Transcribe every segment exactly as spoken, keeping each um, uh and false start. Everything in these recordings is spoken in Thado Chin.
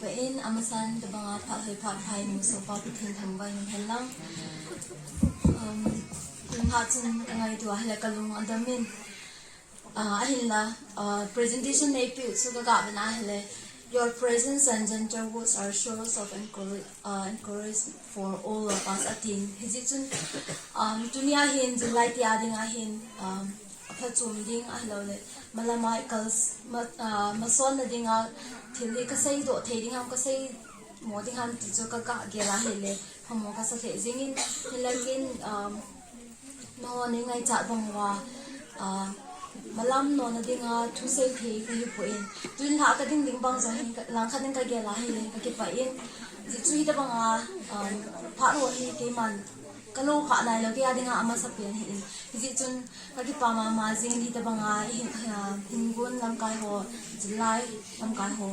Pha in, amasan tabanga phat hoi phat phai musoh pa Pathen thangvah in hen lang. Um, tun ha chun ka ngaito a hile ka lung adam in. Ah, ahinla, ah, presentation neipi u chu ka gah vet na hile, "Your presence and gentle words are source of encourage, ah, encourage for all of us," atin. Hijeh chun, um, tunia hin, July tia dinga hin, um, aphachom ding ahilou le, malama i kal s-, ma, ah, masonna dinga thil hi ka seidoh thei ding ham, ka seimo ding ham ti chu ka gah gel a hile, phamo ka sa lheh jeng in, hinlah kin, um, nangho nei ngaichat bang uva, ah, malam nona dinga thusei thei ka hi poi. Tun lha ka ding ding bang jong hin ka, langkhat in ka gel a hile, ka kipah in. Hijeh chu hitabanga, um, phat ho hi keiman ka lo kha nailou, kei a dinga amasapen ahi in. Hijeh chun ka kipah mama jeng in hitabanga hin, ah, hin gon lamkai ho, July lamkai ho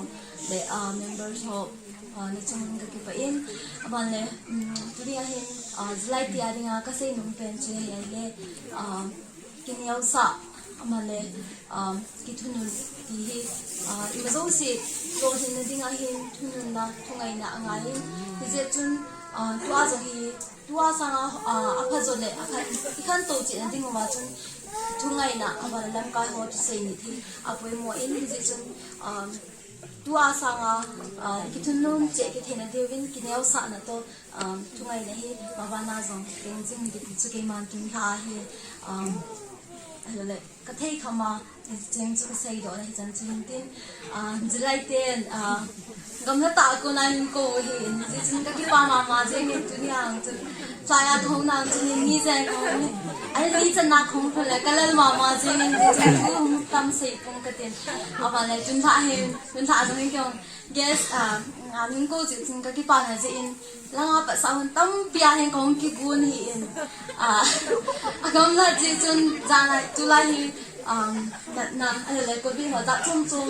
le, ah, members ho, ah, nachung in ka kipah in. Aban le, um, tunia hin, ah, July tia dinga ka seinom pen chu hi ahile, ah, kineosah, aban le, um, kithunun ti hi, ah, ima jouse lolhinna dinga hin thununna, thungaina angai in. Hijeh chun, ah, tua jong hi, tua sanga, ah, aphajo le, akhan, ikhantou cheh na ding uva chun, thungaina, aban le lamkai ho thusei nit hi apoimo in, hijeh chun, um, tua sanga, ah, kithunun cheh kitheina diuvin, kineosahna toh, um, thungaina hi, mabana jong, teng jing ding chu keiman tun lha hi, um, ahile, ka thei khama, cheng chu ka seidoh na hichan chu hin tin, ah, July ten, ah, gamla tah a kona hin kou ahi in, hijeh chun ka kipah mama jeng in tunia chun, chai a kahung na chun ni jeng kahung ni, ai ni chan na kahung le ka lal mama jeng in, hijeh chun thu hung tam sei pong ka tin, aban le tun lha hin, tun lha jong hin kei guest, ah, ah, min kou jeh chun ka kipah na jeh in, langa pat sah hon tampi a hin kahung kigon ahi in. Ah, agamla jeh chun jan a tulai hi, um, natna, ahile covid ho jat chom chom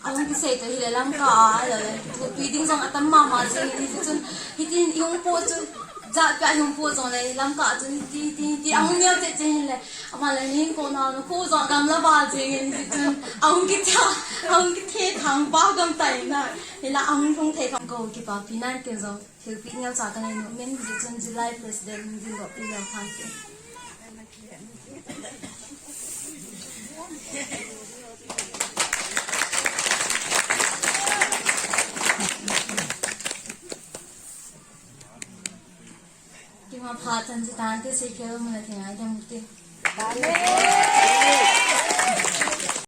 ahung kisei toh hile Lamka a, ahile, thopi ding jong atam mama jeng in, hijeh chun hitin ihung po chu, jat pia ihung po jongle Lamka a chun hiti, hiti, hiti ahung neo cheh cheh hile, aban le ning ko na, na ko jong gamla val jeng in, hijeh chun ahung kitha, ahung kithe thang pa gam tai na, hila ahung thung thei kham ko kipapi nan ti jong thilpeh neocha ka nei nom in, hijeh chun July president min ding doh pi leu phan te. Kima pha chan chu tante, Seikhel mun a thengai dam te.